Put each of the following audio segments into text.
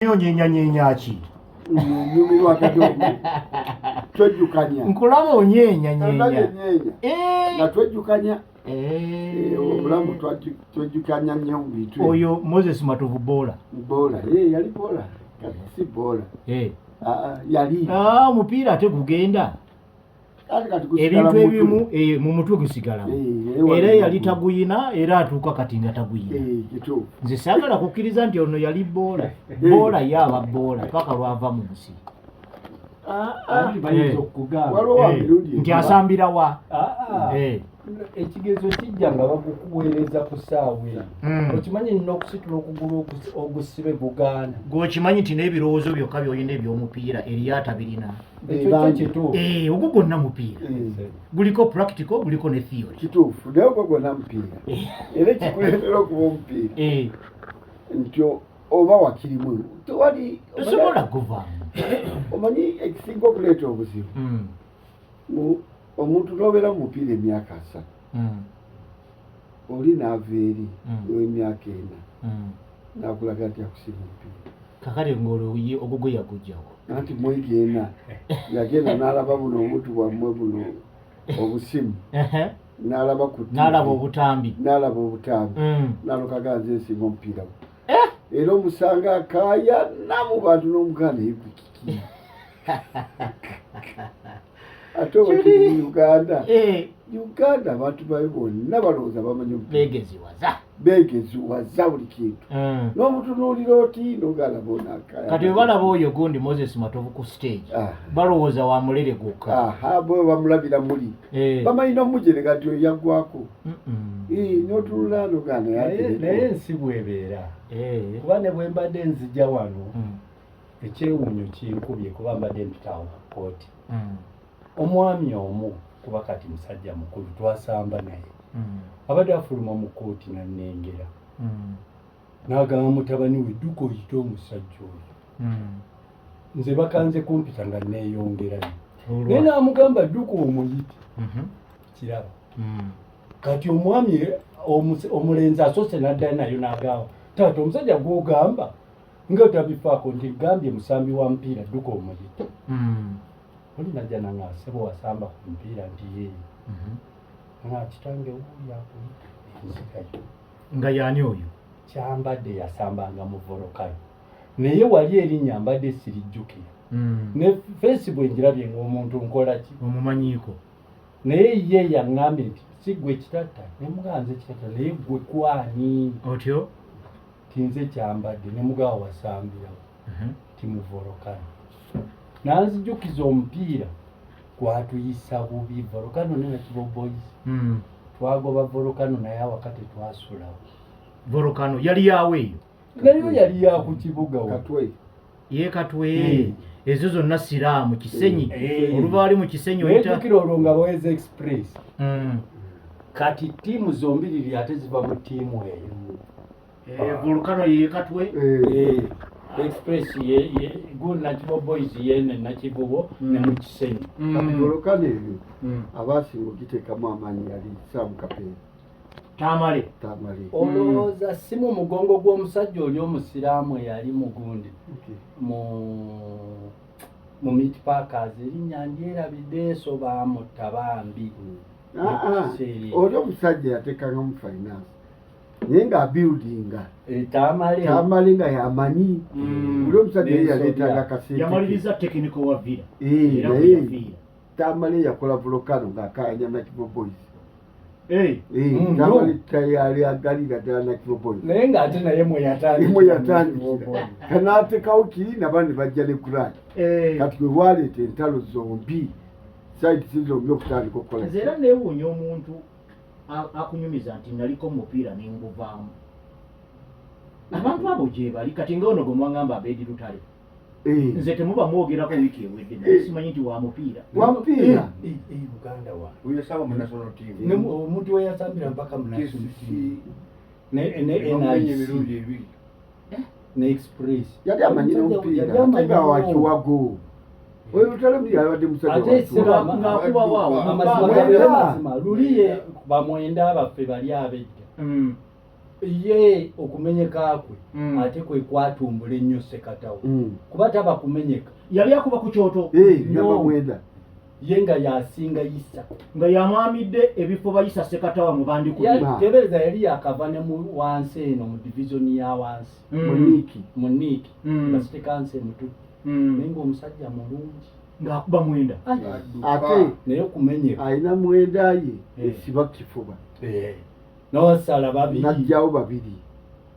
Onyenyanyenya ki? Nyumirwa akadongo. Twejjukanya. Nkulaba onyenyanyenya. Eh. Nga twejjukanya. Eh. Obulamu twejjukanya nnyo mu bintu. Oyo Moses Matovu Bola. Bola. Eh, yali bola. Kati si bola. Eh. Ah, ah yali. Ah, omupiira ate gugenda. Ebintu ebimu eh, mu mutwe gusigalamu eh, era yali taguyina era atuuka kati nga taguyina eh, nze saagala kukkiriza nti ono yali boola boola ye aba boola paka lwava mu nsi. Ah, ah. Nti asambira wa? Ah, ekigezo kijja nga bagukuweereza ku ssaawa eyo. Okimanyi nina okusitula okugulu ogusibe gugaana. Gweokimanyi nti n'ebirowoozo byokka byolina eby'omupiira eriyo atabirina. Ekyo kituufu. Eh, ogwo gwonna mupiira. Guliko practical, guliko ne theory. Kituufu, naye ogwo gwonna mupiira. Era ekikuleetera okuba omupiira nti oba wakirimu tewali tosobola kuvaamu. Omanyi ekisinga okuleeta obuzibu, omuntu n'obeera mu mupiira emyaka 30, oli n'ava eri ow'emyaka 4 n'akulaga nti akusinga omupiira. Kakati ng'olwo ogugwe yagujjawo. Anti mwegi ena yagenda n'alaba buno obuntu bwammwe buno obusimu, n'alaba ku TV, n'alaba obutambi, n'alaba obutambi, n'alokaga nze nsinga omupiira gwo. Era omusanga akaayana mu bantu n'omugaana naye kiki? Ate oba kiri mu Uganda. Uganda abantu bayo bonna balowooza bamanyi omupiira. Beegeziwaza. Beegeziwaza buli kintu. N'omutunuulira oti n'ogaana bona akaayana. Kati bwe balaba oyo gundi Moses Matovu ku stage, balowooza wa mulere gwokka. Aha, bo bamulabira muli. Bamanyi n'omujerega nti oyo yaggwako. N'otunula n'ogaana yagereka. Naye ensi bw'ebeera. Kuba ne bwe mbadde nzija wano, ekyewuunyo kinkubye kuba mbadde mpita awo ku kkooti. Omwami omu kuba kati musajja mukulu twasamba naye. Abadde afuluma mu kkooti n'annengera. N'agamba mutabani we dduka oyite omusajja oyo. Nze bakanze kumpita nga neeyongerayo. Naye n'amugamba dduka omuyite. Kiraba. Kati omwami omulenzi asoose n'addayo nayo n'agamba taata omusajja gw'ogamba nga tabifaako nti gambye musambi wa mupiira dduka omuyite. Oli najja nanga ssebo wasamba ku mupiira nti yee. Nga kitange wuuyo akuyita enzirayo. Nga yaani oyo? Kyambadde yasambanga mu Volcano. Naye wali erinnya mbadde sirijjukira. Ne face bwe ngirabye ng'omuntu nkola ki? Omumanyiiko. Naye ye yaŋŋambye nti si ggwe Kitatta, ne mugamba nze Kitatta naye ggwe kwani? Otyo? Ti nze Kyambadde, ne mugamba wasambirawo. Ti mu Volcano. Nanzijukiza omupiira gwatuyisa bubi Volcano ne Nakivubo Boys. Twagoba Volcano naye awaka tetwasulawo. Volcano yali yaawe eyo? Nayo yali ya ku kibuga wa. Katwe. Ye Katwe. Ezo zonna siraamu Kisenyi. Oluva wali mu Kisenyi oyita. Nejjukira olwo nga baweza Express. Kati ttiimu zombiriri ate ziva mu ttiimu eyo. Volcano ye Katwe. Express ye gu Nakivubo Boys ye ne Nakivubo ne mu Kisenyi. Kati Volcano eyo abaasinga ogiteekamu amaanyi yali Sam Kapere. Tamale. Tamale. Olowooza si mu mugongo gw'omusajja oli omusiraamu eyali mugundi mu Meat Packers erinnya ndyerabidde so baamutta bambi. Oli omusajja yateekanga mu finance naye nga abuildinga. Tamale. Tamale nga yamanyi. Oli omusajja ye yaleetanga akasente. Yamaliriza technical wa Villa. Era Naye yafiira. Tamale yakola Volcano ng'akaayanya Nakivubo Boys. Tamale tayali agalira ddala Nakivubo Boys. Naye ng'ate naye mwe yatandikira. Mwe yatandikira. Kanaateekawo kiri nabandi bajja ne Grand. Kati bwe bwaleeta entalo zombi, side si zombi okutandika okukola. Nze era neewuunya omuntu akunyumiza nti naliko omupiira ne nguvaamu. Abantu abo gye bali kati nga ono gwe mwangamba Abedi Lutale. Nze temuba mwogerako wiiki ewedde naye simanyi nti wa mupiira. Wa mupiira? Muganda wange. Oyo yasamba mu national team. Ne omuntu we yasambira mpaka mu national team. Ne Bamumenya NIC. emirundi ebiri. Ne Express. Yali amanyi n'omupiira, ate nga wa kiwago. Oyo Lutale mu yabadde musajja Ate wa kiwago. seba Ng'akuba waawo. Amazima Mwenda. gabeere mazima. Luli ye bamwenda baffe bali ab'edda. Ye okumenyeka kwe ate kwe kwatumbula ennyo Ssekatawa, kuba taba kumenyeka. Yali akuba ku kyoto. Namba 9. Ye nga yasinga Isa. Nga yamwamidde ebifo bayisa Ssekatawa mu bandikubye. Tebereza yali yakava ne mu wansi eno mu divizoni ya wansi. Mu Niiki. Nga City Council emutudde. Naye ng'omusajja mulungi. Ng'akuba 9. Ate naye okumenyeka. Alina 9 ye esiba kifuba. N'osala babiri. N'aggyawo babiri.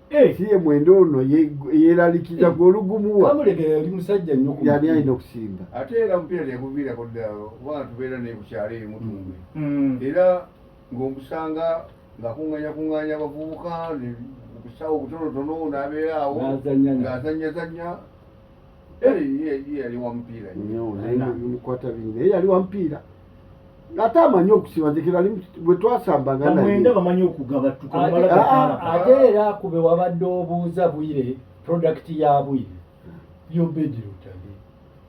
Si ye 9 ono yeeraliikiriza gwe olugumuwa. Kamulegera yali musajja nnyo ku Yali mupiira. alina okusimba. Ate era omupiira teyaguviirako ddala, kubanga tubeera naye ku kyalo eyo Mutumbwe. Era ng'omusanga ng'akuŋŋaanya abavubuka ku busaawo obutonotono n'abeera awo N'azannya nabo. ng'azannyazannya. Era ye yali wa mupiira nnyo. Nnyo, naye bimukwata bingi. Naye yali wa mupiira. Ate amanyi okusiba, nze kera bwe twasambanga naye. Bamwenda bamanyi okugaba, tukamala gataala. Ate era ku be wabadde obuuza Bwire, product ya Bwire, y'Obedi Lutale.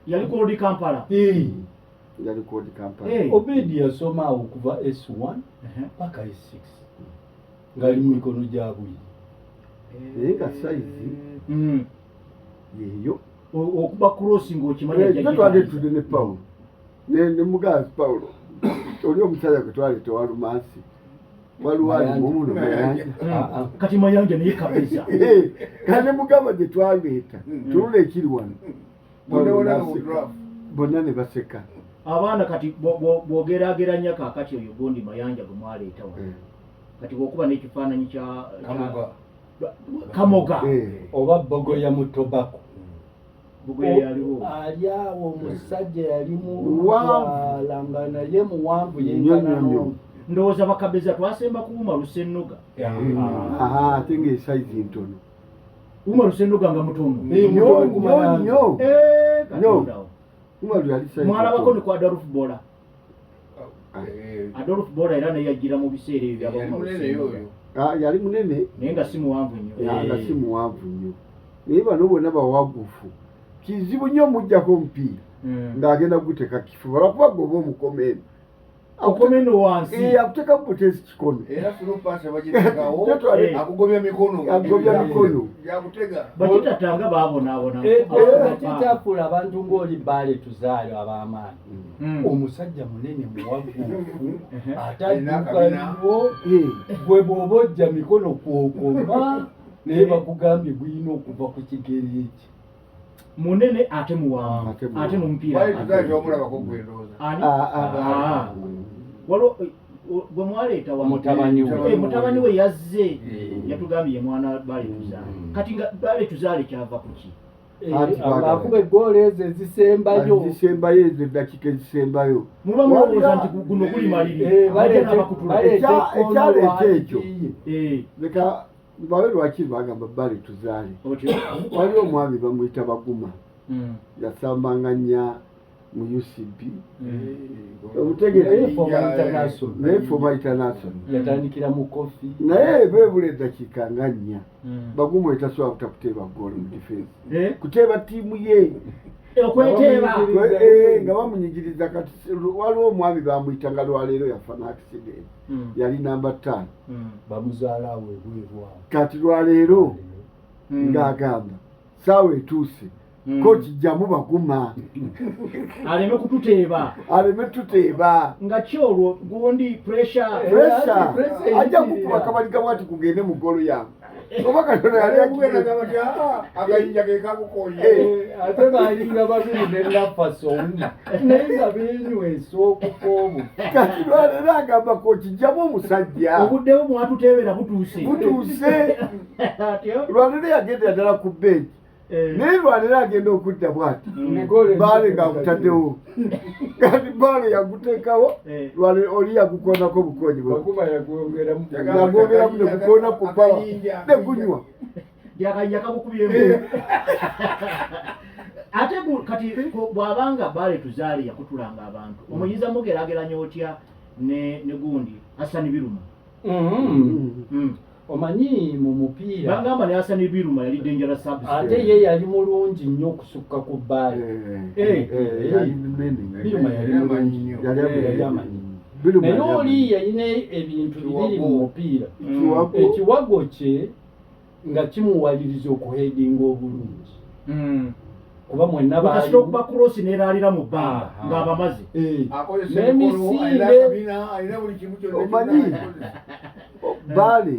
Yali ku Old Kampala. Yali ku Old Kampala. Obedi yasoma awo okuva S1 paka S6 ng'ali mu mikono gya Bwire. Naye nga sayizi yeeyo. Okuba cross ng'okimanya ajja Twali gitandika. tuli ne Paulo. Ne muganzi Paulo. Oli omusajja gwe twaleeta owa Lumansi. Waliwo ali Mayanja. mu muno Mayanja. Kati Mayanja naye kabeza. Kati ne mugamba gye twaleeta, tunula ekiri wano. Bonna bonna Bonna mu draft. Bonna ne baseka. Abaana kati bw'ogeraageranya kaakati oyo gundi Mayanja gwe mwaleeta wano. Kati bw'okuba n'ekifaananyi kya Kamoga. Kamoga. Oba Bogoya mu Tobacco. Bogoya yaliwo. Ali awo omusajja yali Muwanvu. muwala nga naye muwanvu Nnyo, yenkana nnyo, nnyo. n'omu. Ndowooza bakabeza twasemba ku Umar Ssennoga. Ate ng'esayizi ntono. Umar Ssennoga nga mutono. Nnyo, nnyo, nnyo. Katonda wo. Umar yali sayizi Mwalabako ntono. ne ku Adolf Bola. Adolf Bola era naye yajjira mu biseera ebyo byaba Yali Umar munene Ssennoga. oyo. Yali munene. Naye nga si muwanvu nnyo. Nga si muwanvu nnyo. Naye bano bonna bawagufu. Kizibu nnyo omuggyako omupiira. Ng'agenda kuguteeka kifuba lwakuba gwe oba omukoma eno. Okoma eno wansi. Akuteeka mu buteesi kikono. Era through pass bagiteekawo, Tetwali- akugobya mikono. Akugobya mikono. Yakutega. Bakitatanga baabonaabona. Ate kyafuula abantu ng'oli Bbaale tuzaale ab'amaanyi. Omusajja munene muwaguufu, ate Alina adduka akabina. nnyo. Gwe bw'oba ojja mikono kwokoma, naye bakugambye gulina okuva ku kigere ekyo. Munene ate muwanvu, Ate muwanvu. ate n'omupiira. Bbaale tuzaale tewamulabako gwe ndowooza. Ani? Waliwo, gwe mwaleeta wano. Mutabani we. Mutabani we yazze. Yatugambye ye mwana Bbaale tuzaale. Kati nga Bbaale tuzaale kyava ku ki? Anti baagala. Akuba eggoolo ezo ezisembayo. Ezisembayo ezo eddakiika ezisembayo. Muba mulowooza nti guno guli maliri. Abajja n'abakutula. Baleeta ekkono Ekyaleeta ekyo. lwaki? Leka mbawe lwaki bagamba Bbaale tuzaale. Otyo. Waliwo omwami bamuyita Baguma. Yasambanga nnya mu UCB. Omutegeera. Naye former international. Naye former international. Yatandikira mu Kofi. Naye beebula eddakiika nga nnya. Baguma etasobola butakuteeba ggoolo mu defense. Kuteeba ttiimu ye. Okweteeba. Nga bamunyigiriza kati waliwo omwami bamuyita nga lwaleero yafa n'accident. Yali namba 5. Bamuzaala awo ebweru awo. Kati lwaleero ng'agamba ssaawa etuuse. Kochi jjamu Baguma. Aleme kututeeba. Aleme tuteeba. Nga ki olwo gundi pressure. Pressure. Pressure Ajja eyitirira. kukuba akabaliga bw'ati kugende mu ggoolo yange. Oba Katonda yali Akugenda akigenda. gamba nti, akayinja ke kakukoonye. Ate baalinga babiri ne Lafaso omu. Naye nga beenywesa okufa obufi. Kati lwaleero agamba kochi jjamu omusajja. Obudde bwo mwatuteebera butuuse. Butuuse. Atyo? Lwaleero yagendera ddala ku bench. Naye lwaleero agenda okudda bw'ati. Bbaale ng'agutaddewo. Kati bbaale yaguteekawo, lwaleero oli yagukoonako bukoonyi bwe. Baguma yagwongeramu. Yagwongeramu ne gukoona ku bbawa, ne gunywa. Nti akayinja kagukubyemu. Ate kati bw'abanga Bbaale tuzaale yakutulanga abantu, omuyinza mugeraageranya otya ne gundi Hassan Biruma? Omanyi mu mupiira. Bangamba ne Hassan Biruma yali dangerous substitute. Ate ye yali mulungi nnyo okusukka ku Bbaale. Yali munene. Biruma yali mulungi. Yali amanyi. Yali amanyi. Biruma Naye yali oli yalina ebintu bibiri mu mupiira. Ekiwago. Ekiwago kye nga kimuwaliriza okuheadinga obulungi, kuba mwenna Kasita okuba cross neraalira mu bbanga ng'abamaze. Akozesa emikono, alina N'emisinde. akabina, alina buli kimu kyonna. Omanyi? Kyonna akozesa. Bbaale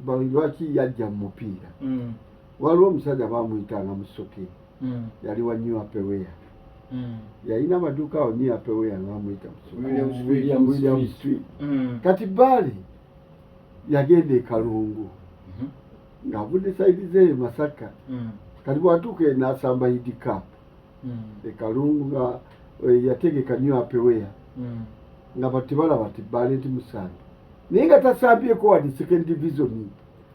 bali lwaki yajja mu mupiira? Waliwo omusajja bamuyitanga Musoke, yali wa New Apeweya, yalina amaduuka awo New Apeweya, nga bamuyita Musoke. William Street. William William Street. Street. Kati Bbaale yagenda e Kalungu ng'avudde side ze e Masaka. Kati bwatuuka e n'asamba Idi Cup e Kalungu, nga yategeka New Apeweya, nga bati balaba ti Bbaale nti musambi, naye nga tasambyeko wadde second division.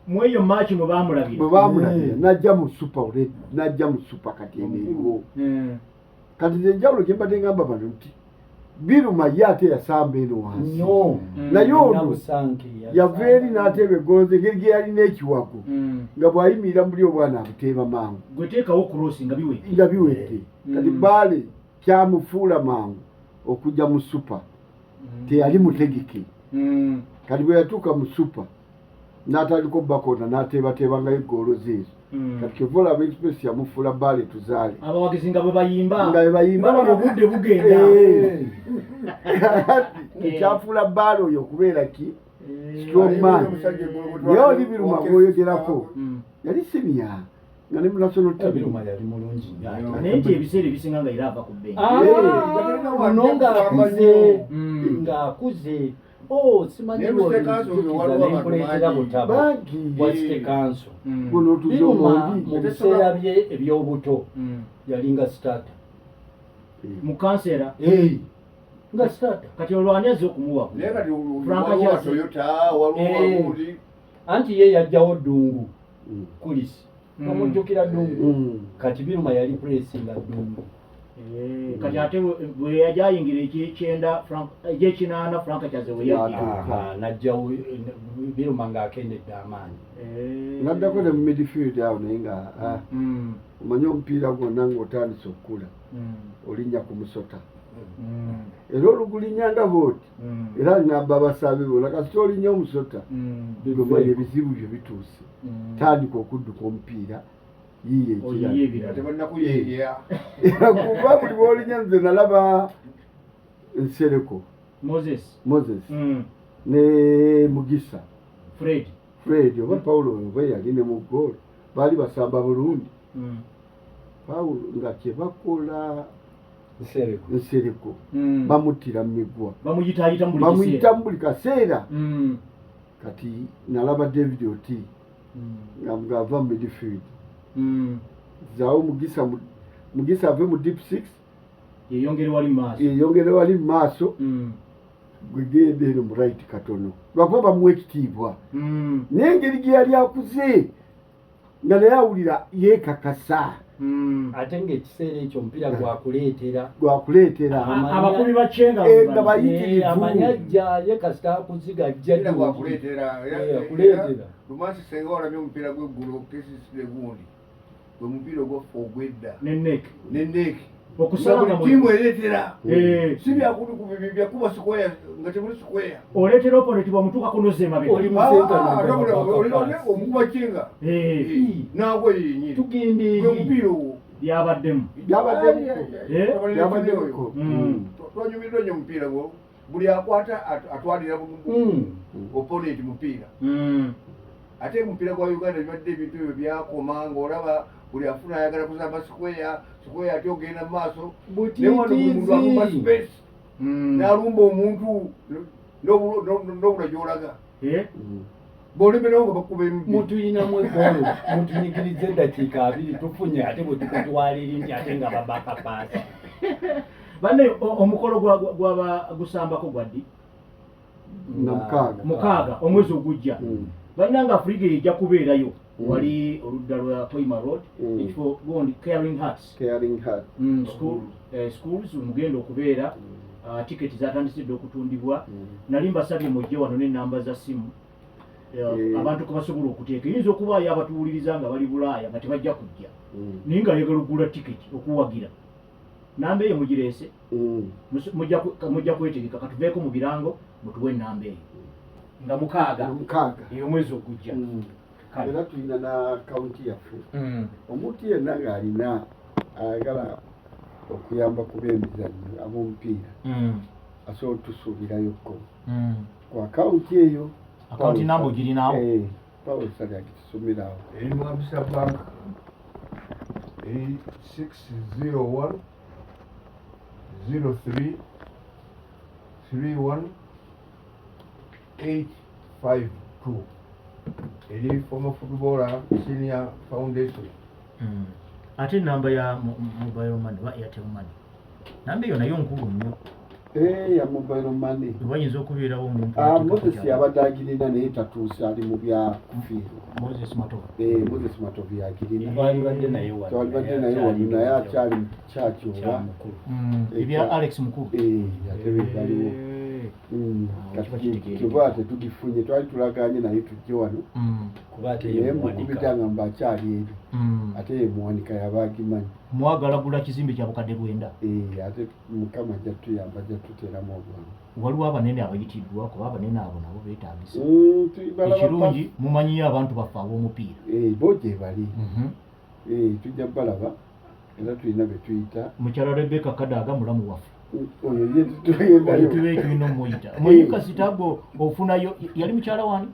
Mweyo maaki mwe bamulabira. Bwe bamulabira, najja mu super already, najja mu super. Kati eno eriwo. Kati nze enjawulo gye mbadde ngamba bano nti Biruma ye ate yasamba eno wansi. Nnyo. Naye ono Nabusanke yava eri n'ateeba eggolo, engeri gye yalina ekiwago, nga bw'ayimirira muli obwana abuteeba mangu. Gwe teekawo cross nga biwedde. Nga biwedde. Kati Bbaale kyamufuula mangu okujja mu super, teyali mutegeke. Kati bwe yatuuka mu super n'atandika obbakona, n'ateebateebangayo eggoolo zeezo. Kati kyova olaba Express yamufuula Bbaale tuzaale. Abawagizi nga bwe bayimba. Nga bwe bayimba. Nga bano obudde bugenda. Kati ekyafuula Bbaale oyo okubeera ki strong man. Omusajja eggulo gwe Naye oli Biruma gwoyogerako yali senior nga ne mu national team. Biruma yali mulungi nnyo ate. Naye nti ebiseera ebisinga nga era ava ku bench. Ah, no, ng'akuze, ng'akuze. Oh, simanyi. Naye mu State Council oyo waliwo abantu Nenkuleetera bangi. butabo Bangi. bwa State Council. Guno otuze Biruma omwombi. mu biseera bye eby'obuto yalinga starter. Mu kansera. Nga starter. Kati olwani azze okumuwa? Naye kati Frank waliwo wa Kyazze. Toyota, waliwo wagundi. Anti ye yajjawo Ddungu Kulisi. Omujjukira Ddungu? Kati Biruma yali pressinga Ddungu. Kati ate bwe yajja ayingira ekyekyenda, ekyekinaana, Frank Kyaze we yajja. Aha, najjawo Biruma ng'akendedde amaanyi. Naddako ne mu midfield awo, naye nga omanyi omupiira gwonna ng'otandise okukula, olinnya ku musota era olugulinnya nga bwoti, era ngamba abasambi bonna, kasita olinnya omusota, gomanya ebizibu byo bituuse. Tandika okudduka omupiira, yiye Oyiye ekirala. Ebirala. Tebannakuyeeya. Kuba buli bwolinya, nze nalaba Nsereko. Moses. Moses ne Mugisa. Fred. Fred oba Paulo oba yali ne mu goolo, baali basamba bulungi. Paulo nga kyebakola Nsereko. Nsereko bamuttira mu migwa. Bamuyitaayita mu buli Bamuyita kiseera. mu buli kaseera. Kati nalaba David Oti nga ng'ava mu midfield, zaawo Mugisa, Mugisa ave mu deep six. Yeyongere wali mu maaso. Yeyongere wali mu maaso. Gwegenda eno mu right katono, lwakuba bamuwa ekitiibwa. Naye engeri gye yali akuze nga naye awulira yeekakasa. Ate ng'ekiseera ekyo omupiira gwakuleetera. Gwakuleetera. Abakubi bakyenga. Nga bayitirivu. Amanyi ajja ye kasita akuziga ajja. Era gwakuleetera. Akuleetera. Lumansi senga olabye omupiira gw'eggulo KCC gundi, gwe mupiira ogwaffe ogw'edda. Ne nek. Ne neeki. Okusala nga Buli tiimu ereetera. Si byakuba square nga temuli square. Oleetera opponent, bwamutuukako nozza emabega. Oli mu center. Omukuba kinga nagwe yenyini. Tugenda Gwe eri. mupiira ogwo. Byabaddemu. Byabaddemuko. Byabaddemuko. Twanyumiddwa nnyo omupiira gwo, buli akwata atwalira opponent mupiira. Ate omupiira gwa Uganda bibadde ebintu ebyo byakoma, ng'olaba buli afuna ayagala kuzamba square square, ate ogenda mu maaso. Naye wano buli muntu alumba Butiitiizi. space, n'alumba omuntu n'obula gy'olaga. Bw'olemerawo nga bakuba emibi. Mutuyinamu eggolo, mutunyigiriza eddakiika 20, tufunye ate bwe tukutwala eri nti ate nga babaka paasi. Banne, omukolo gwaba gusambako gwaddi? Nga 6. 6 omwezi ogujja. Bannanga, Afriga ejja kubeerayo wali oludda lwa Hoima Road, ekifo gundi Caring Hearts. Caring Heart. Schools mugenda okubeera. Tiketi zatandisidde okutundibwa. Nali mbasabye mujje wano n'ennamba za ssimu abantu kwe basobola okuteeka. Eyinza okubaayo abatuwuliriza nga bali Bulaaya nga tebajja kujja, naye nga ayagala okugula tiketi okuwagira. Namba eyo mugireese. Mujja kwetegeka, katuveeko mu birango mutuwe enamba eyo nga 6 6 ey'omwezi ogujja. Era tulina na akawunti yaffe. Omuntu yenna ng'alina ayagala okuyamba ku byemizannyo ab'omupiira asobola otusuubirayokko ku akawunti eyo. Akawunti namba ogirinaawo? Paul Sali agitusomerawo. Eri mu Absa Bank eri 601 03 31 852 eri former footballer senior foundation. Ate enamba ya mobile money oba Airtel money, namba eyo nayo nkulu nnyo. Ya mobile money bayinza okubeerawo omuntu. Moses yabadde agirina naye tatuuse, ali mu bya kufiirwa. Moses Matovu. Moses Matovu yagirina. Twalibadde naye wano. Twalibadde naye wano naye akyali mu kyaki oba ebya Alex Mukulu. Ate baliwo. Kati kyova tetugifunye, twali tulaganye naye tujje wano. Kuba ate Naye mukubita nga mba akyali eri. Ate ye muwanika yaba agimanyi. Mwagala gula kizimbe kya bukadde 9. Ate Mukama ajja tuyamba, ajja tuteeramu obwangu. Waliwo abanene abayitiddwa, kuba abanene abo nabo beetagisa. Ekirungi mumanyiyo abantu baffe ab'omupiira. Bo gye bali. Tujja balaba era tulina be tuyita. Mukyala Rebecca Kadaga mulamu waffe. Oyo ye tugendayo. Tube tulina omuyita muyika sitago ofunayo. Yali mukyala wani?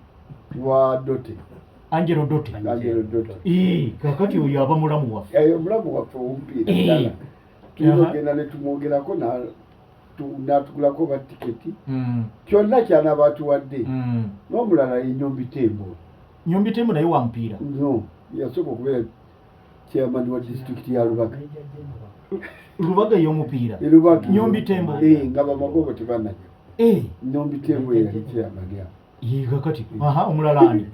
Wa Dote. Angelo Dote. Angelo Dote. Kakati oyo aba mulamu waffe. Eyo mulamu waffe omupiira ddala. Tulina okugenda ne tumwogerako n'atugulako ba tiketi, kyonna kyanaaba atuwadde. N'omulala ye Nyombi Tembo. Nyombi Tembo naye wa mupiira. No, yasooka okubeera chairman wa disitulikiti ya Lubaga. Lubaga ey'omupiira? Lubaga. Nyombi Tembo. Nga bamagobo tebanajja. Nyombi Tembo yali chairman awo. Kakati aha, omulala ani?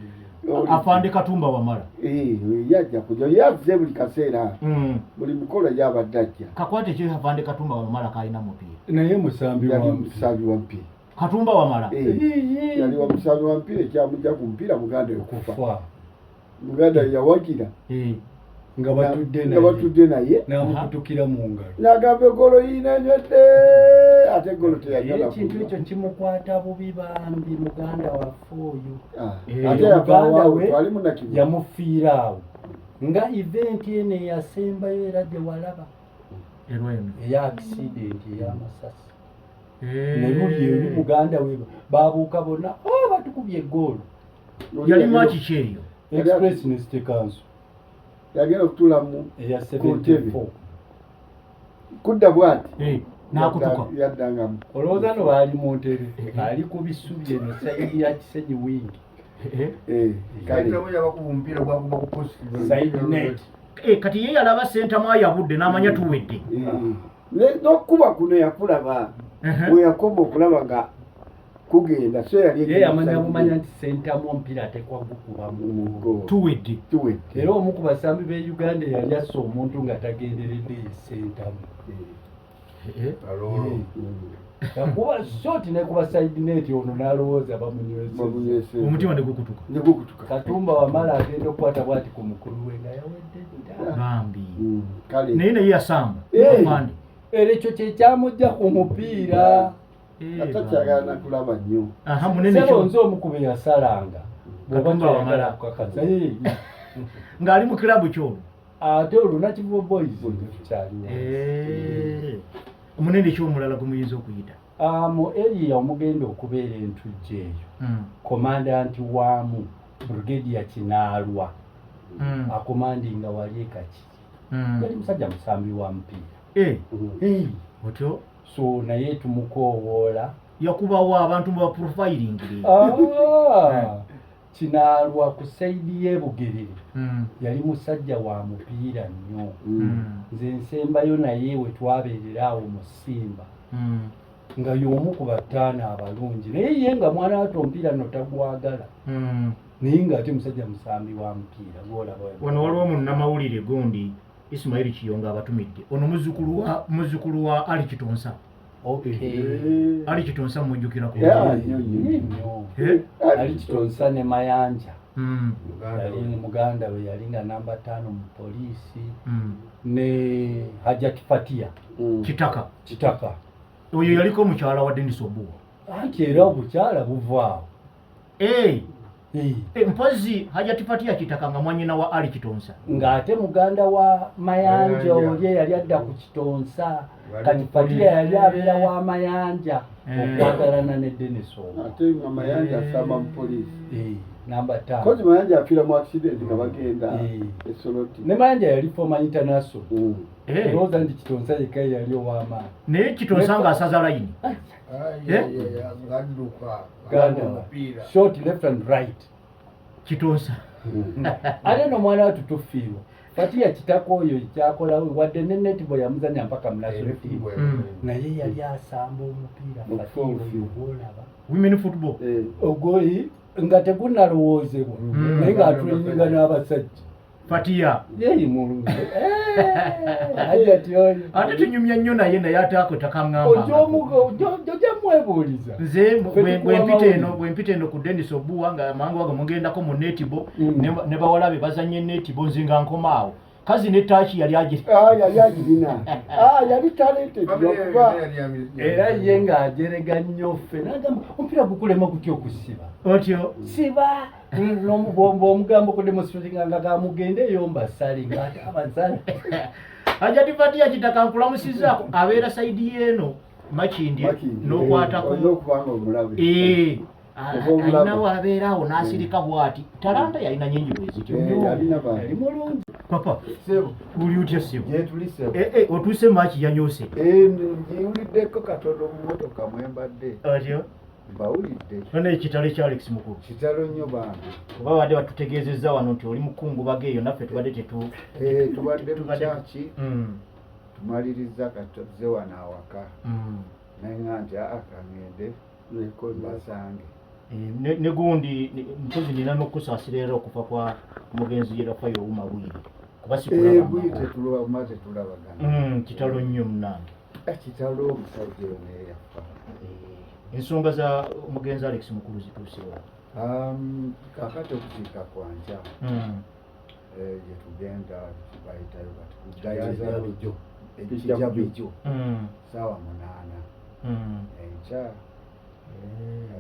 Afande Katumba Wamala. Yajja kujja, yazze buli kaseera, buli mukolo yabadde ajja. Kakwate ki afande Katumba Wamala kalina mupiira? Naye musambi. Yali musambi wa mupiira. Katumba Wamala. Yali wa musambi wa mupiira. Ekyamujja ku mupiira muganda okufa, muganda yawagira. Nga batudde. Nga batudde naye. Namukutukira mu ngalo. Nagamba egolo yinenywedde, ate egolo teyagala. Ekintu ekyo kimukwata bubi bambi muganda waffe oyo. Ate yavaawo, twali munakibu. Yamufiira awo nga event eno eyasembayo era gye walaba eya accident ey'amasasi ne luli eri muganda we babuuka bonna, o batukubye eggoolo. Yali match ki eyo? Express ne City Council. Yagenda okutuula mu eya ku ntebe. 74. Kudda bwati. N'akutuka. Yaddanga. Olowooza no baali mu ntebe, ali ku bisubi eno side ya Kisenyi wing. Kale. Yabakuba omupiira gwakuba ku post. Side net. Kati ye yalaba Sentamu ayabudde n'amanya tuwedde. N'okukuba kuno yakulaba we yakoma okulaba nga kugenda, so yali ye yamanya bumanya nti Sentamu omupiira atekwa gukuba mu Tuwedde. Tuwedde. Era omu ku basambi b'e Uganda eyali assa omuntu nga tagenderedde ye Sentamu. Yakuba shot nekuba side net, ono n'alowooza bamunyweseza. Omutima ne gukutuka. Ne gukutuka. Katumba Wamala agenda okukwata bwati ku mukulu we nga yawedde dda. Bambi. Kale. Naye yasamba. Eh. Afande. Era ekyo kyekyamujja ku mupiira. Atakyagala nakulaba nnyo. Aha, munene. Sebo. Kyo Nze omu ku be yasalanga bw'oba Katumba toyagala Wamala. kukakasa. Ng'ali mu kilabu kyolwo? Ate olwo Nakivubo Boys tukyaliwo. Munene kyomulala gwe muyinza okuyita? Ah, mu area omugenda okubeera entujjo eyo, commandant waamu Brigadier Kinaalwa, akomandinga wali ekakiri, yali musajja musambi wa mupiira. Otyo. So naye tumukoowoola. Yakubawo abantu mu baprofiling. Ah, Kinaalwa ku side y'ebugerere yali musajja wa mupiira nnyo. Nze nsembayo naye we twabeerera awo mu Simba nga y'omu ku bataano abalungi, naye ye nga mwana wato omupiira no tagwagala, naye ng'ate musajja musambi wa mupiira gwolaba. Wano waliwo munnamawulire gundi Ismaili Kiyonga abatumidde. Ono muzzukulu wa Ali Kitonsa. Okay. Ali Kitonsa mujjukirako? Yeah, nnyo nnyo. Nnyo. Eh? Ali Kitonsa ne Mayanja. Yali muganda we, yali nga namba 5 mu poliisi. Ne Hajat Fatia. Kitaka. Kitaka. Oyo yaliko omukyala wa Denis Obua. Anti era obukyala buvaawo. Mpozi Hajat Fatia Kitaka nga mwanyina wa Ali Kitonsa. Ng'ate muganda wa Mayanja oli yali adda ku Kitonsa. Kati Fatia yali abeera wa Mayanja okwagalana ne Denis Obua. Ate nga Mayanja asamba mu poliisi. Namba 5. Kozi Mayanja afiira mu accident nga bagenda e Soroti. Ne Mayanja yali former international. Olowooza nti Kitonsa yekka yali ow'amaanyi. Naye Kitonsa ng'asaza layini. Short left and right. Kitonsa. Ate n'omwana wattu tufiirwa. Fatia Kitaka oyo kyakola wadde ne netball yamuzannya mpaka mu national team. Naye yali asamba omupiira Fatia oyo gw'olaba. Women football. Ogoyi nga tegunnalowoozebwa naye ng'atulinyinga n'abasajja. Fatia. Yeyi mulungi. Hajati oyo. Ate tunyumya nnyo naye naye ate ako takaŋŋamba. Ojja mwebuuliza. Nze bwe mpita eno ku Denis Obua nga amangu ago mugendako mu netball ne bawala be bazannye netball nze nga nkoma awo. Kazi ne taaki yali yali agirina. Yali talented okuba. Era ye ng'ajerega nnyo ffe n'agamba omupiira gukulema gutya okusiba. Otyo. Siba. Omugambo ku demonstrating nga gamugende eyo mbasale ng'ate abasale. Hajati Fatia Kitaka nkulamusizzaako abeera sayidi y'eno Makindye n'okwatako. N'okubanga omulabe. Alinawo abeera awo n'asirika bw'ati. Talanta yalina nnyingi bwe zityo. Yali mulungi. Papa, uli otya ssebo? Gyetuli ssebo. Otuuse maaki yanyoose. Ngiwuliddeko katono mu mmotoka mwe mbadde. Otyo? Mbawulidde. Nona ekitalo ekya Alex Mukulu. Kitalo nnyo bambi. Kuba babadde batutegeezezza wano nti oli mukungubaga eyo naffe tubadde tubadde mu kyaki. Tumaliriza kati tuzze wano awaka. Naye nga nti kangende mbasange. Ne gundi mpozi nina n'okusaasira era okufa kwa mugenzi ye Rafael Ouma Bwire. Kuba sikulaba. Tetulabagana. Kitalo nnyo munnange. Kitalo omusajja oyo naye yafa. Ensonga za omugenzi Alex Mukulu zituusewa. Kaakati okuziika kwankya. Gye tugenda bayitayo kati kuddayo Ekijabijjo. 8:00 Enkya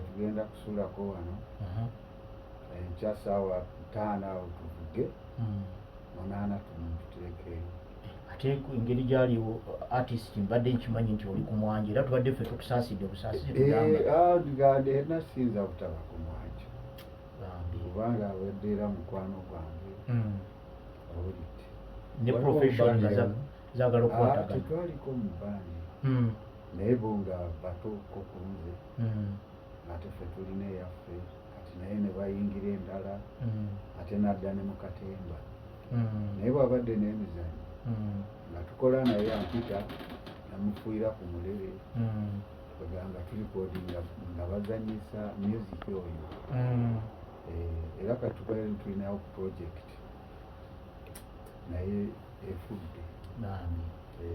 tugenda kusulako wano. Enkya 5:00 awo tuvuge. 8:00 tumuteekeyo. Ate engeri gy'aliwo artist mbadde nkimanyi nti oli ku mwanje era tubadde ffe tukusaasidde obusaasizi tugamba. Era siyinza butaba ku mwanje. Kubanga abadde era mukwano gwange. Awulidde. Ne profession nga zaagala okukwatagana. Tetwaliko mu bandi. Naye bo nga batuuko ku nze. Ate ffe tulina eyaffe kati naye ne bayingira endala. Ate n'adda ne mu katemba. Naye bw'abadde n'emizannyo. Nga tukola naye ampita namufuuyira ku mulere. Nga tulikodinga nga bazannyisa music oyo. Era kati tukola tulinawo project naye efudde.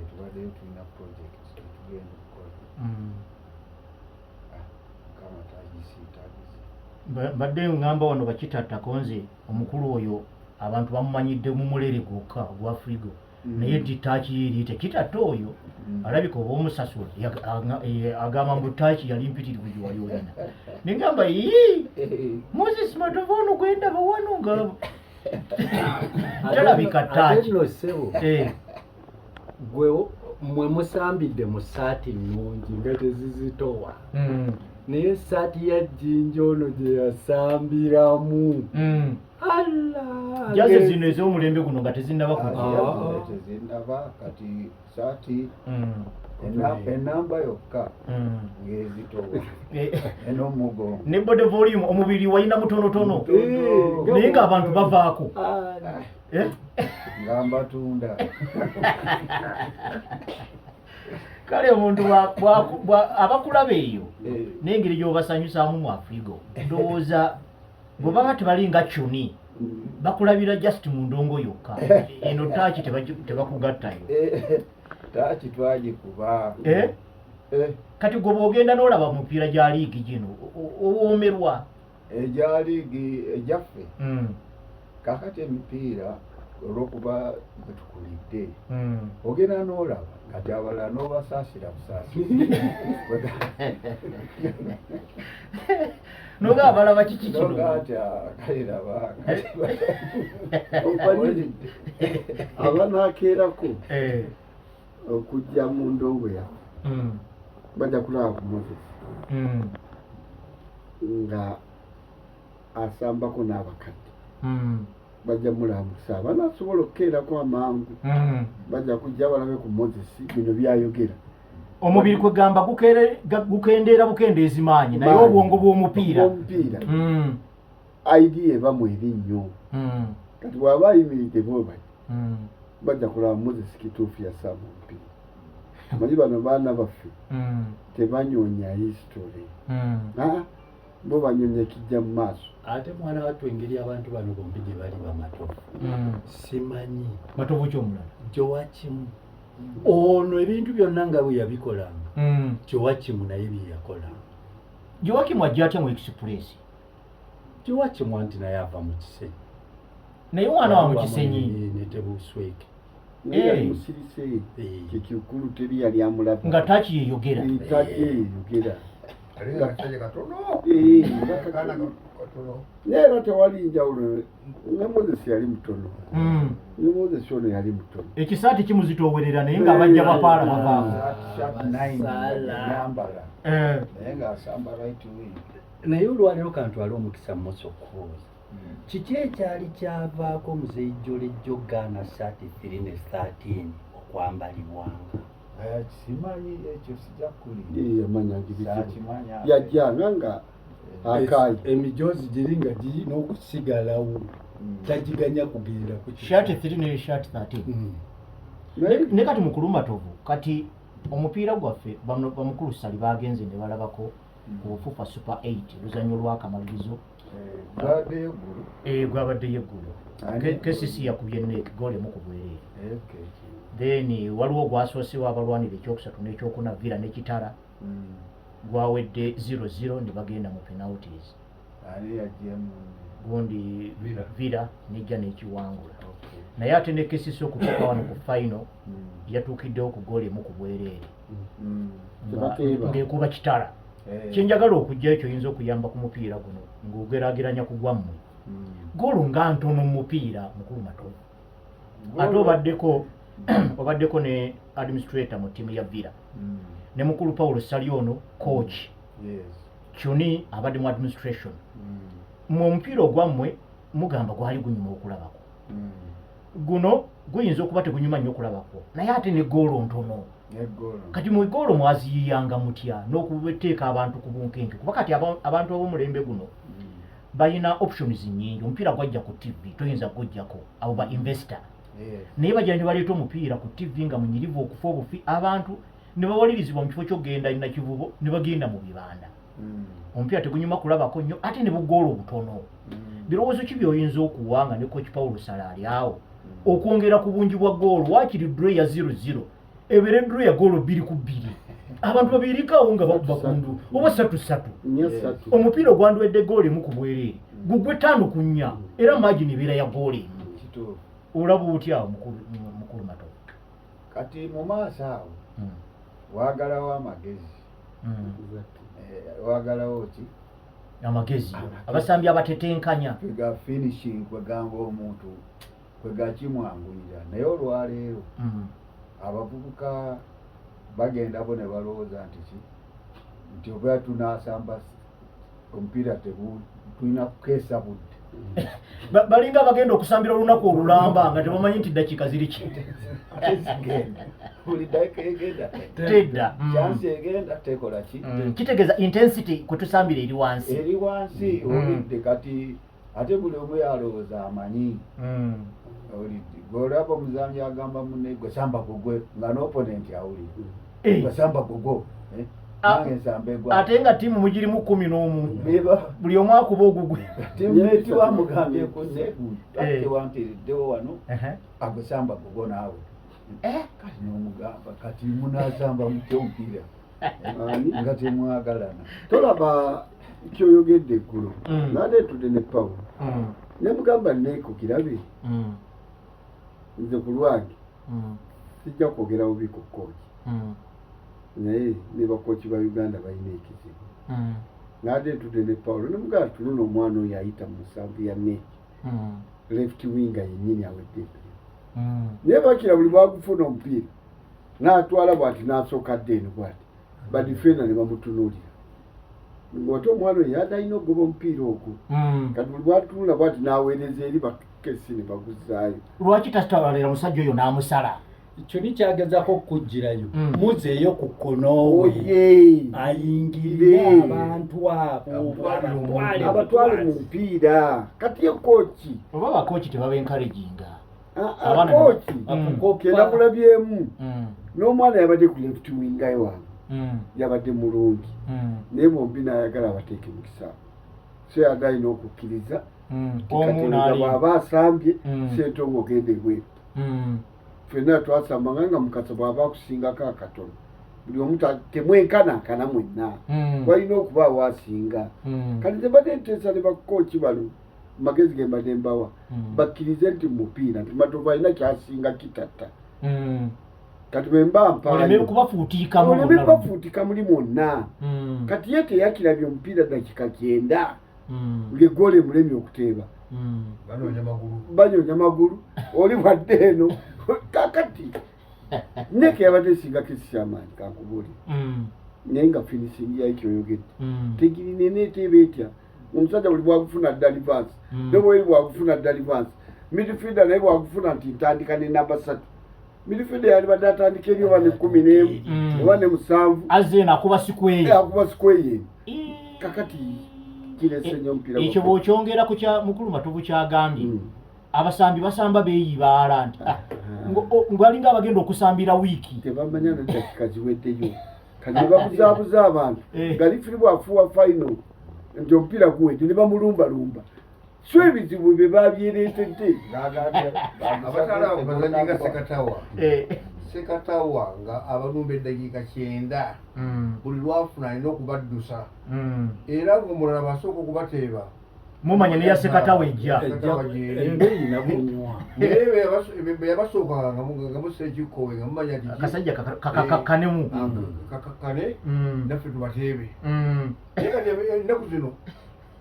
Tubaddeyo tulina project tetugenda okukola. Mukama tagisiitagize. Mbadde ŋŋamba wano bakitattako nze omukulu oyo abantu bamumanyidde mu mulere gwokka ogwa frigo. Naye nti taaki eri tekitatta oyo alabika oba omusasula agamba mbu taaki yali mpitirivu gye wali olina. Ne ŋŋamba Moses Matovu ono gwendaba wano nga talabika taaki. Ate nno ssebo gwe mwe musambidde mu ssaati nnungi nga tezizitowa. Naye essaati ya Jjinja ono gye yasambiramu. Allah! Jaze zino ez'omulembe guno nga tezinnaba kuva. Tezinnaba kati saati enamba yokka ng'ezitowa. Eno mugongo. Ne body volume omubiri walina mutonotono. Naye ng'abantu bavaako. Nga mbatunda. Kale omuntu abakulaba eyo n'engeri gy'obasanyusaamu mu Afrigo ndowooza bwe baba tebalinga kyuni bakulabira just mu ndongo yokka. Eno taaki tebakugattayo. Taaki twagikuba. Kati gwe bw'ogenda n'olaba mupiira gya liigi gino owoomerwa. Egya liigi egyaffe kakati emipiira olwokuba bwe tukulidde ogenda n'olaba kati abalala n'obasaasira busaasira. Noga abalaba kiki kino? Noga nti kale laba Omanyi abanaakeerako okujja mu ndongo yaffe bajja kulaba ku Moses nga asambako n'abakadde bajja mulamusa abanasobola okukeerako amangu bajja kujja balabe ku Moses bino byayogera. Omubiri kwegamba gukendeera bukendeezi maanyi, naye obwongo bw'omupiira idea ebamu eri nnyo. Kati bw'aba ayimiridde bwebati bajja kulaba Moses kituufu yasamba omupiira. Manyi bano baana baffe tebanyonya history, bo banyonya ekijja mu maaso. Ate mwana wattu engeri abantu bano bombi gye bali bamatovu simanyi matovu ki omulala Joakimu ono ebintu byonna nga bwe yabikolanga Joakimu naye bye yakolanga. Joakimu ajja atya mu Express? Joakimu anti naye ava mu Kisenyi. Naye mwana wa mu Kisenyi. Ne Tebusweke. Naye yali musirise kyekikulu teri yali amulaba nga taki yeyogera. Taki yeyogera. Naye era tewali njawulo ne Moses yali mutono. Ne Moses ono yali mutono. Ekisaati kimuzitoowerera naye nga bajja bapaala bavaako. Naye ng'asamba right wing. Naye olwaleero kantwale omukisa Musa okubuuza. Kiki ekyali kyavaako Muzeeyi Jolejjo Ghana 33 ne 13 okwambalibwanga? Simanyi ekyo sijja kukulimba. Yamanya yajjanga nga akaayi. Emijoozi giri nga girina okusigalawo tagiganya kugenda ku shirt 3 ne shirt 13. Ne kati mukulu Matovu, kati omupiira gwaffe bamukulu Ssali bagenze ne balabako ku FUFA Super 8 oluzannya olw'akamalirizo. Gwabaddeyo eggulo. Gwabaddeyo eggulo. KCC yakubye NEC goal emu ku bwereere. Then waliwo gwasoosewo abalwanira ekyokusatu n'ekyokuna Villa ne Kitara. Gwawedde 0-0 ne bagenda mu penalties. Gundi Villa nejja n'ekiwangula. Naye ate ne KCC okutuuka wano ku final yatuukiddewo ku goal emu ku bwereere. Ng'ekuba Kitara. Kyenjagala okujjayo kyoyinza okuyamba ku mupiira guno ng'ogeraageranya ku gwammwe. Goolo nga ntono mu mupiira mukulu Matovu. Ate obaddeko ne administrator mu ttiimu ya Villa. Ne mukulu Paulo Ssali ono coach. Kyuni abadde mu administration. Mu omupiira ogwammwe mugamba gwali gunyuma okulabako. Guno guyinza okuba tegunyuma nnyo okulabako naye ate ne goolo ntono. Kati mu goolo mwaziyiyanga mutya n'okuteeka abantu ku bunkenke? Kuba kati abantu ab'omulembe guno balina options nnyingi. Omupiira gwajja ku TV toyinza kugujjako abo ba investor. Naye bajja ne baleeta omupiira ku TV nga munyirivu okufa obufi abantu ne bawalirizibwa mu kifo ky'okugenda Nakivubo ne bagenda mu bibanda. Omupiira tegunyuma kulabako nnyo ate ne bugoolo butono. Birowoozo ki by'oyinza okuwa nga ne coach Paulo Ssali ali awo okwongera ku bungi bwa goolo? Waakiri draw ya 0-0 ebeere draw ya goolo 2-2 abantu babirikawo nga bakuba kundu oba 3-3. Omupiira ogwandiwedde goolo emu ku bwereere gugwe 5-4 era margin ebeera ya goolo emu. Olaba otya awo mukulu Matovu? Kati mu maaso awo waagalawo amagezi. Waagalawo ki? Amagezi. Abasambi abatetenkanya. Kwega finishing kwegamba omuntu kwega kimwanguyira. Naye olwaleero abavubuka bagenda bo ne balowooza nti ki nti oba tunaasamba omupiira tulina kukeesa budde. Balinga abagenda okusambira olunaku olulamba nga tebamanyi nti ddakiika ziri ki. Buli ddakiika egenda tedda. Chance egenda tekola ki. Kitegeeza intensity kwe tusambira eri wansi. Eri wansi olidde kati ate buli omu yalowooza amanyi. Olidde gw'olaba omuzannyi agamba munne gwe samba gugwe nga n'opponent awulira. Gwe samba gugwo. Nange nsamba egwa. Ate nga ttiimu mugirimu 11. Buli omu akuba ogugwe. Teammate wamugambye ku nze tewampiriddewo wano agwe samba gugwo naawe. Kati n'omugamba kati munaasamba mutya omupiira nga temwagalana. Tolaba Kyoyogedde eggulo, nade ntudde ne Pawulo ne mugamba neeko kirabe, nze ku lwange sijja kwogera bubi ku kooki, naye ne bakooki ba Uganda balina ekizibu. Nade ntudde ne Pawulo ne mugamba tununa omwana oyo ayita mu musanvu ya neeki, left winger yennyini awedde emirimu, naye bakira buli bwagufuna omupiira n'atwala bw'ati n'asooka dda eno bw'ati, badifenda ne bamutunuulira ng'ate omwana oyo yadde alina okugoba omupiira ogwo. Kati buli bwatunula bw'ati n'aweereza eri bakesi ne baguzzaayo. Lwaki tasitawalira musajja oyo n'amusala? Kyo nikyagezako okukugirayo, muzeeyo ku kkono we ayingirire abantu abo. Abatwale mu mupiira. Kati ye kooki oba bakooki tebabenkareginga? Kooki kenakulabyemu n'omwana yabadde ku left winger wange, yabadde mulungi, naye bombi n'ayagala abateeke mu kisaawe, so yadde alina okukkiriza katereeza bw'aba asambye Sentongo ogenda ebweru. Ffenna twasambanga nga Mukasa bw'aba akusingako akatono, buli omu temwenkanankana mwenna, walina okubaawo asinga. Kati nze mbadde nteesa ne bakooki bano, magezi ge mbadde mbawa, bakkirize nti mupiira nti Matovu alina kyasinga kitatta. Kati bwe mba mpaayo oleme kubafuutika muli mwonna. Kati ye teyakirabye omupiira dakika 90 ng'eggoolo emulemye okuteeba, banoonya magulu oli bwadde eno. Kakati neke yabadde esingako esikyamaanyi kankubuulire, naye nga finishing yayo kyoyogedde tegirina eneeteeba etya. Omusajja buli bwagufuna dda reverse, ne bweri bwagufuna dda reverse, midfielder naye bwagufuna nti ntandika ne namba 3, midfielder yalibadde atandika eri oba ne 11 oba ne 7. Azze eno akuba square. Akuba square. Kakati kirese nnyo omupiira. Ekyo bw'okyongera ku kya mukulu Matovu kyagambye, abasambi basamba beeyibaala nti ng'alinga abagenda okusambira wiiki. Tebamanya nedakika ziweddeyo. Kati ne babuzaabuza abantu nga lifiri bw'afuuwa final nti omupiira guwedde ne bamulumbalumba, so ebizibu bye babyereetedde. Abatala bazanyi nga Sekatawa, Sekatawa nga abalumba eddakiika 90, buli lwafuna alina okubaddusa, era ng'omulala basooka okubateeba. Mumanya neya Sekatawa ejja. Naye bwe yabasookanga nga mussa ekikkowe nga mumanya nti akasajja kakakkanemu. Kakakkane naffe tubateebe. Naye kati ennaku zino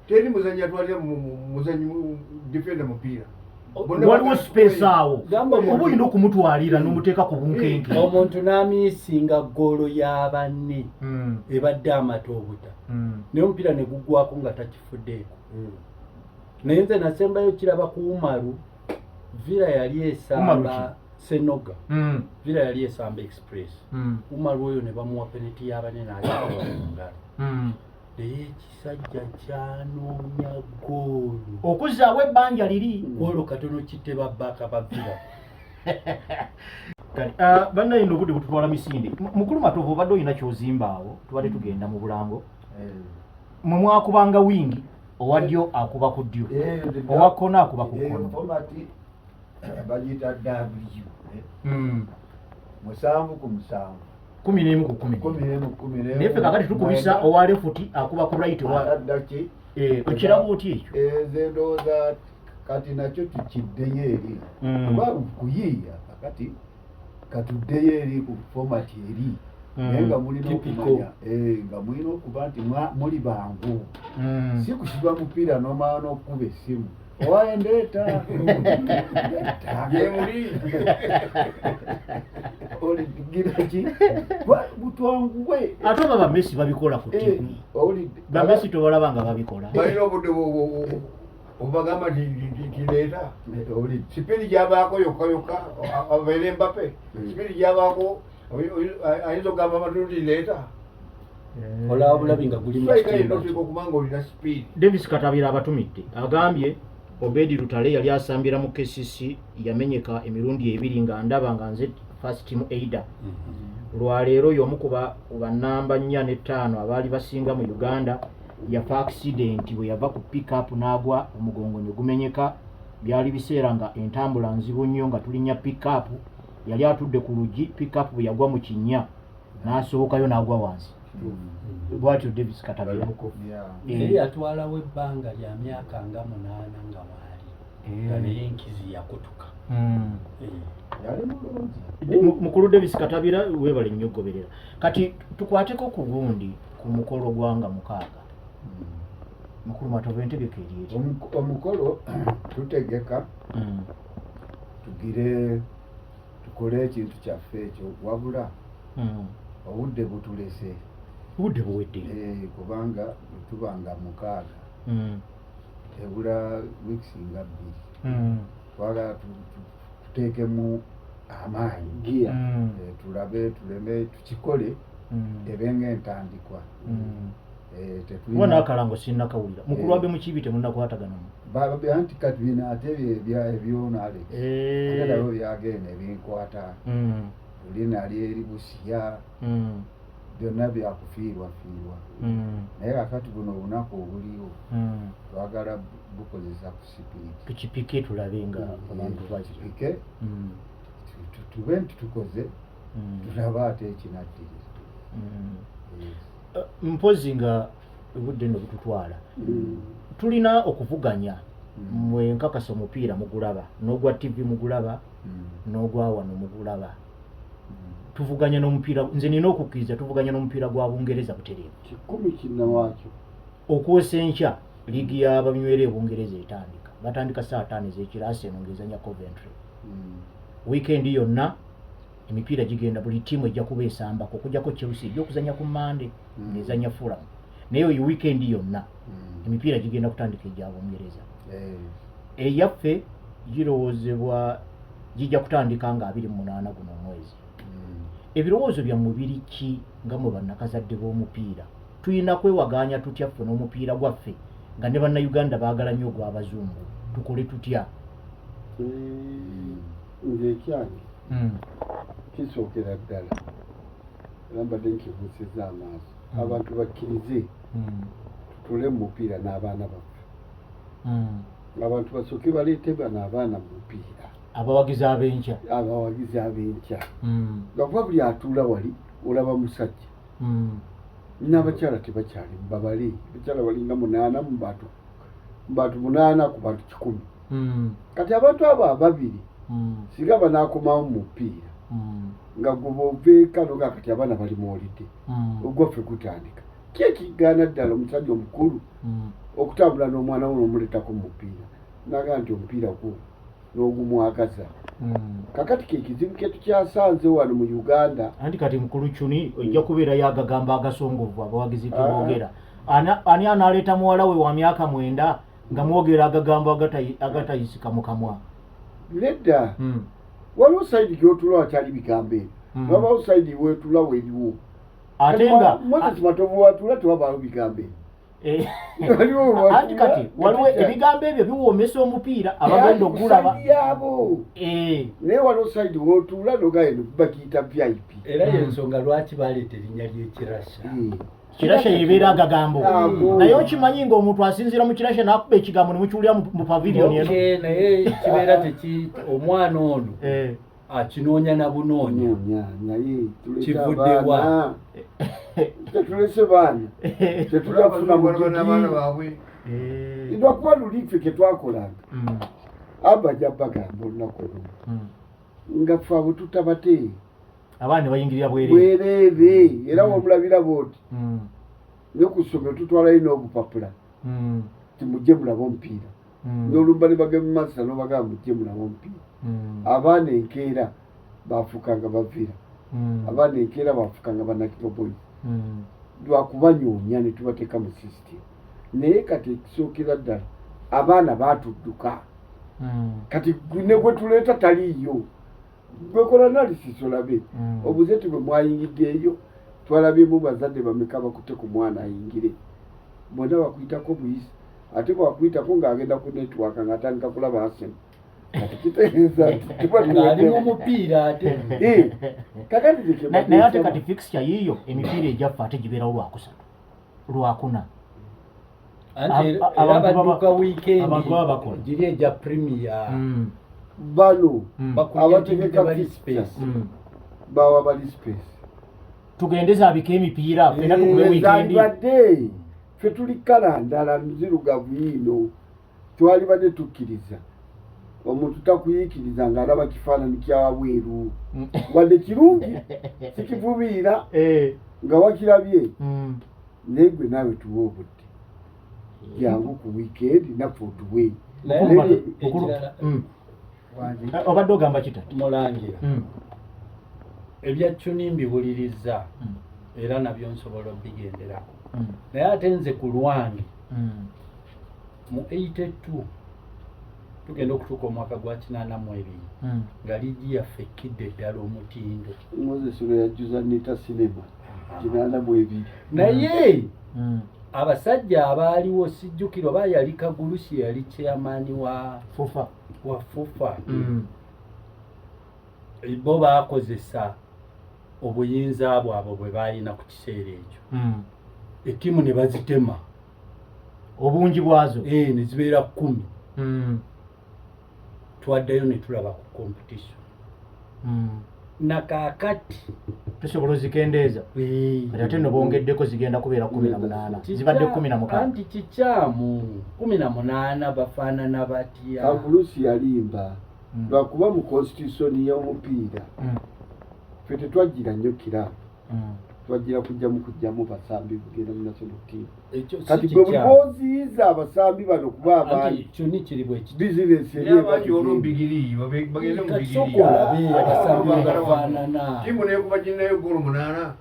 teri muzanyi atwalira muzanyi defender mupiira. Waliwo space awo oba olina okumutwalira n'omuteeka ku bunkenke. Omuntu n'amiisinga ggoolo y'abanne ebadde amata obuta, naye omupiira ne guggwako nga takifuddeeko. Naye nze nasembayo kiraba ku Umaru, Villa yali esamba Senoga, Villa yali esamba Express. Umaru oyo ne bamuwa penalty y'abanne n'agikuba mu ngalo, naye ekisajja kyanoonya ggoolo okuzzaawo ebbanja liri. Ggoolo katono kitte babbaaka ba Villa. Bannaye nno obudde bututwala misinde. Mukulu Matovu, obadde olina kyozimba awo, tubadde tugenda mu bulango. Mwe mwakubanga wing, owa ddyo akuba ku ddyo, owa kkono akuba ku kkono. Format bagiyita W, 7 ku 7. 11 ku 10. 11 ku 11. Naye ffe kakati tukubisa owa left akuba ku right, owa Addaki. Okiraba otya ekyo? Nze ndowooza kati nakyo tukiddeyo eri, kuba kuyiiya kakati katuddeyo eri ku format eri, naye nga mulina okumanya nga mulina okuba nti muli bangu, si kusiba mupiira n'omala n'okukuba essimu owaye ndeeta. Gyemuli. Oligira ki butwanguwe. Ate oba bamesi babikola ku TV, bamesi tobalaba nga babikola? Balina obudde obubagamba nti leeta speed gyabaako yokka yokka abeere Mbappe, speed gyabaako ayinza okugamba abantu nti leeta. Olaba bulabi nga guli mu kitimba. Okubanga olina speed. Davis Katabira abatumidde, agambye Obedi Lutale yali asambira mu KCC, yamenyeka emirundi ebiri nga ndaba nga nze first team aider. Lwaleero y'omu ku bannamba 4 ne 5 abaali basinga mu Uganda. Yafa accident bwe yava ku pickup n'agwa, omugongo ne gumenyeka. Byali biseera nga entambula nzibu nnyo, nga tulinnya pickup, yali atudde ku luggi, pickup bwe yagwa mu kinnya n'asowokayo n'agwa wansi. Bwatyo Davis Katabira. Naye yatwalawo ebbanga lya myaka nga 8 nga waali, nga naye enkizi yakutuka. Mukulu Davis Katabira, weebale nnyo okugoberera. Kati tukwateko ku gundi ku mukolo gwanga 6. Mukulu Matovu, entegeka eri eti? Omukolo tutegeka tugire tukole ekintu kyaffe ekyo, wabula obudde butulese. Obudde buwedde. Kubanga tubanga 6 ebula weeks nga 2. Twagala tuteekemu amaanyi gear, tulabe tuleme tukikole ebe ng'entandikwa. Kuba n'akalango sinnakawulira. Mukulu wabe mu kibi temunnakwataganamu. Anti kati bino ate ebyona Alex. Ate nabyo byagenda ebinkwata. Luli nali eri Busia. Byonna byakufiirwa fiirwa. Naye kakati buno obunaku obuliwo twagala bukozesa ku sipiidi. Tukipike tulabe nga abantu bajja. Tukipike. Tube nti tukoze, tulabe ate ekinaddirira. Mpozi nga obudde nno bututwala. Tulina okuvuganya. Mwe nkakasa omupiira mugulaba, n'ogwa TV mugulaba, n'ogwa wano mugulaba. Tuvuganya n'omupiira, nze nina okukkiriza tuvuganya n'omupiira gwa Bungereza butereevu. 10 kinnawaakyo. Okwosa enkya liigi y'abanywera e Bungereza etandika. Batandika ssaawa 5 ez'ekiro, Arsenal ng'ezannya Coventry. Weekend yonna emipiira gigenda, buli ttiimu ejja kuba esambako, okuggyako Chelsea ejja okuzannya ku Monday ng'ezannya Fulham. Naye oyo weekend yonna emipiira gigenda kutandika egya Bungereza. Eyaffe girowoozebwa gijja kutandika nga 28 guno omwezi. Ebirowoozo byammwe biri ki nga mwe bannakazadde b'omupiira? Tulina kwewagaanya tutya ffe n'omupiira gwaffe nga ne bannayuganda baagala nnyo ogw'abazungu? Tukole tutya? Nze ekyange kisookera ddala, era mbadde nkibuusizza amaaso. Abantu bakkirize tutule mu mupiira n'abaana baffe. Abantu basooke baleete bano abaana mu mupiira. Abawagizi ab'enkya. Abawagizi ab'enkya. Nga buli atuula wali olaba musajja. N'abakyala tebakyali babale. Abakyala balinga 8 mu bantu. Bantu 8 ku bantu 100. Kati abantu abo ababiri singa banaakomawo mu mupiira nga gwe bw'oveeka n'ogaa kati abaana bali mu holiday, ogwaffe gutandika. Ki ekigaana ddala omusajja omukulu okutambula n'omwana we n'omuleetako mu mupiira? N'agamba nti omupiira gwo n'ogumwagaza. Kakati ke kizibu ke tukyasanze wano mu Uganda. Anti kati mukulu Chuni ojja kubeerayo agagamba agasongovu abawagizi ke boogera. Ani anaaleeta muwala we wa myaka 9 nga mwogera agagambo agatayisika mu kamwa? Nedda. Waliwo sayidi gy'otuula wakyali bigambo ebyo. Wabawo sayidi weetuula weeriwo. Ate nga Moses Matovu watuula tewabaawo bigambo ebyo. Anti kati waliwo ebigambo ebyo biwoomesa omupiira abagenda okulaba. Yaabo. Naye waliwo sayidi w'otuula n'ogamba eno bagiyita VIP. Era y'ensonga lwaki baleeta erinnya ly'ekirasha. Kirasha yebeera agagambo. Naye okimanyi ng'omuntu asinziira mu kirasha n'akuba ekigambo ne mukiwulira mu pavilion eno. Naye kibeera teki omwana ono akinoonya na bunoonya. Naye kivudde wa? Tetulese baana. Tetulafuna n'abaana baabwe. Lwakuba luli ffe ke twakolanga. Abba ajja bagamba olunaku olumu. Nga ffe abo tutabate. Abaana ne bayingirira bwereere. Bwereere. Era womulabira bw'oti. Ne ku ssomero tutwalayo n'obupapula. Nti mujje mulabe omupiira. N'olumba ne bagema master n'obagamba mujje mulabe omupiira. Abaana enkeera bafuukanga bavira. Abaana enkeera bafuukanga bannakipo boys. Lwakubanyoonya ne tubateeka mu system. Naye kati ekisookera ddala abaana baatudduka. Kati ne gwe tuleeta taliiyo. Gwe kola analysis olabe. Obuze ti bwe mwayingidde eyo twalabyemu bazadde bameka bakutte ku mwana ayingire. Bonna bakuyitako buyisi. Ate bwakuyitako ng'agenda ku network ng'atandika kulaba Arsenal. Kati kitegeeza nti tuba Ng'ali mu mupiira ate. Kakati nze kye Naye ate mbadde kati fixture yiiyo emipiira egyaffe ate gibeerawo lwakusatu, lwakuna. Anti era badduka weekend Abantu baba bakola. giri egya Premier. Bano Bakulya abategeka bali fixture space. Bawa bali space. Tugende zaabika emipiira ffenna tukube weekend. Zandibadde ffe tuli kala ndala nzirugavu yiino, twalibadde tukkiriza omuntu takuyiikiriza ng'alaba kifaananyi kya wabweru, wadde kirungi sikivubiira nga wakirabye, naye gwe naawe tuwe obudde, jangu ku weekend naffe otuwe. Naye ekirala, Obadde ogamba kitati? Mulangira, ebya Cuni mbiwuliriza era nabyo nsobola obigenderako, naye ate nze ku lwange mu 82 tugenda okutuuka omwaka gwa 82 nga liigi yaffe ekkidde eddala omutindo. Moses lwe yajjuza Nita Cinema 82. Naye abasajja abaaliwo, sijjukira oba yali Kagulusi yali chairman wa FUFA. Wa FUFA, bo baakozesa obuyinza bwabwe bwe baalina ku kiseera ekyo, ettiimu ne bazitema. Obungi bwazo. Ne zibeera 10. Twaddayo ne tulaba ku competition nakaakati. Tusobola ozikendeeza. Kati ate no bongeddeko, zigenda kubeera 18, zibadde 16. Anti kikyamu, 18 bafaanana batya? Kagulusi yalimba, lwakuba mu constitution y'omupiira ffe tetwajjira nnyo kirabu, twajjira kujjamu kujjamu basambi kugenda mu national team. Ekyo si Kati gwe buli kikyamu. bwoziyiza abasambi bano kuba Anti abangi, kyonni kiri bwe kiti. bizinesi eri Naye abangi olwo eba mubigiri bagende mu Kati bigiri. sooka olabe abasambi bwe bafaanana. Tiimu nekuba ginnayo golo 8,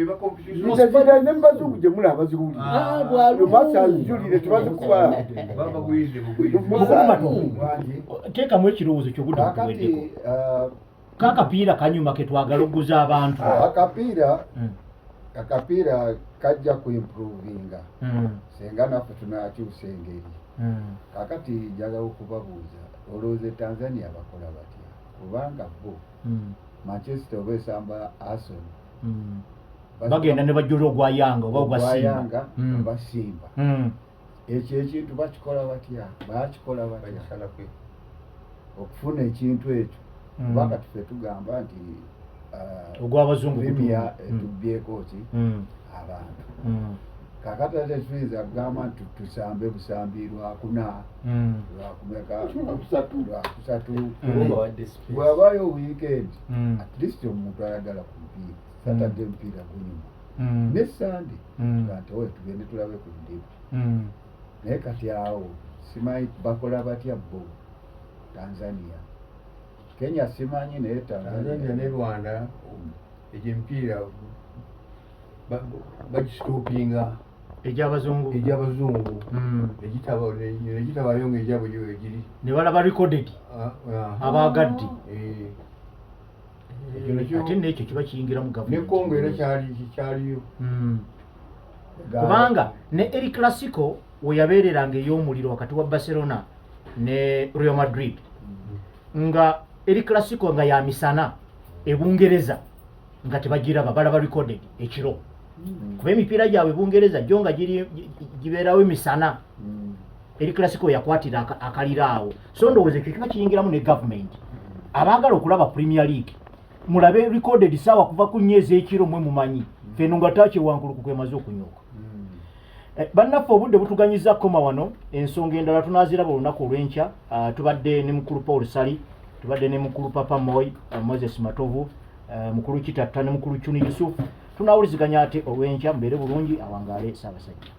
eba competition. Ne mubazungu gye mulaba baziwulira. Ah, bwalumu. Masa nzijulire tebazikuba. Babagwize bugwize. Mukulu Matongo, Wangi. teekamu ekirowoozo kyobudde Kakati butuweddeko. Kakapiira kanyuma ketwagala okuguza abantu. Akapiira, akapiira kajja kuimprovinga senga naffe tunakyusa engeri. Kakati njagala okubabuuza, olowooza e Tanzania bakola batya? Kubanga bo Manchester oba esamba Arsenal, Bagenda ne bajjula ogwa Yanga oba ogwa Simba. Yanga oba Simba. Ekyo ekintu bakikola batya? Bakikola batya Bagisalako. okufuna ekintu ekyo? Kuba kati ffe tugamba nti Ogw'abazungu Premier kutuuma. etubyeko ki abantu. Kakati ate tuyinza kugamba nti tusambe busambi lwakuna, lwakumeka, Lwakusatu. lwakusatu. Oba bawadde space. Bw'abaayo weekend, at least omuntu ayagala ku mupiira Saturday, omupiira gunyuma, ne Sunday nti oye tugende tulabe ku ndibu. Naye kati awo simanyi bakola batya bo Tanzania. Kenya simanyi, naye Tanzania Tanzania ne Rwanda egyo emipiira bagistopinga. Egy'abazungu. Egy'abazungu negitabayo ngaegyabwe gyo egiri. Ne balaba recorded. Ah, ah. Abaagadde. Eh. Ekyo nakyo- Ate nekyo kiba kiyingira mu Ne gavumenti. Congo era kyali kyaliyo. Kubanga ne El Clasico we yabeereranga ey'omuliro wakati wa Barcelona ne Real Madrid, nga El Clasico nga ya misana ebungereza, nga tebagiraba, balaba recorded ekiro, kuba emipiira gyabwe Bungereza gyo nga gibeerawo emisana. El Clasico yakwatira akaliro awo. So ndowooza ekyo kiba kiyingiramu ne gavumenti. Abaagala okulaba Premier League mulabe recorded saawa kuva ku 4 ez'ekiro. Mwe mumanyi feno nga takyewankulukuku emaze okunyuka. Bannaffe, obudde butuganyiza koma wano. Ensonga endala tunaziraba olunaku olw'enkya. Ah, tubadde ne mukulu Paul Sali, tubadde ne mukulu Papa Moy, Moses Matovu, mukulu Kitatta ne mukulu Chuni Yusuf. Tunawuliziganya ate olw'enkya. Mubeere bulungi, awangaale Ssaabasajja.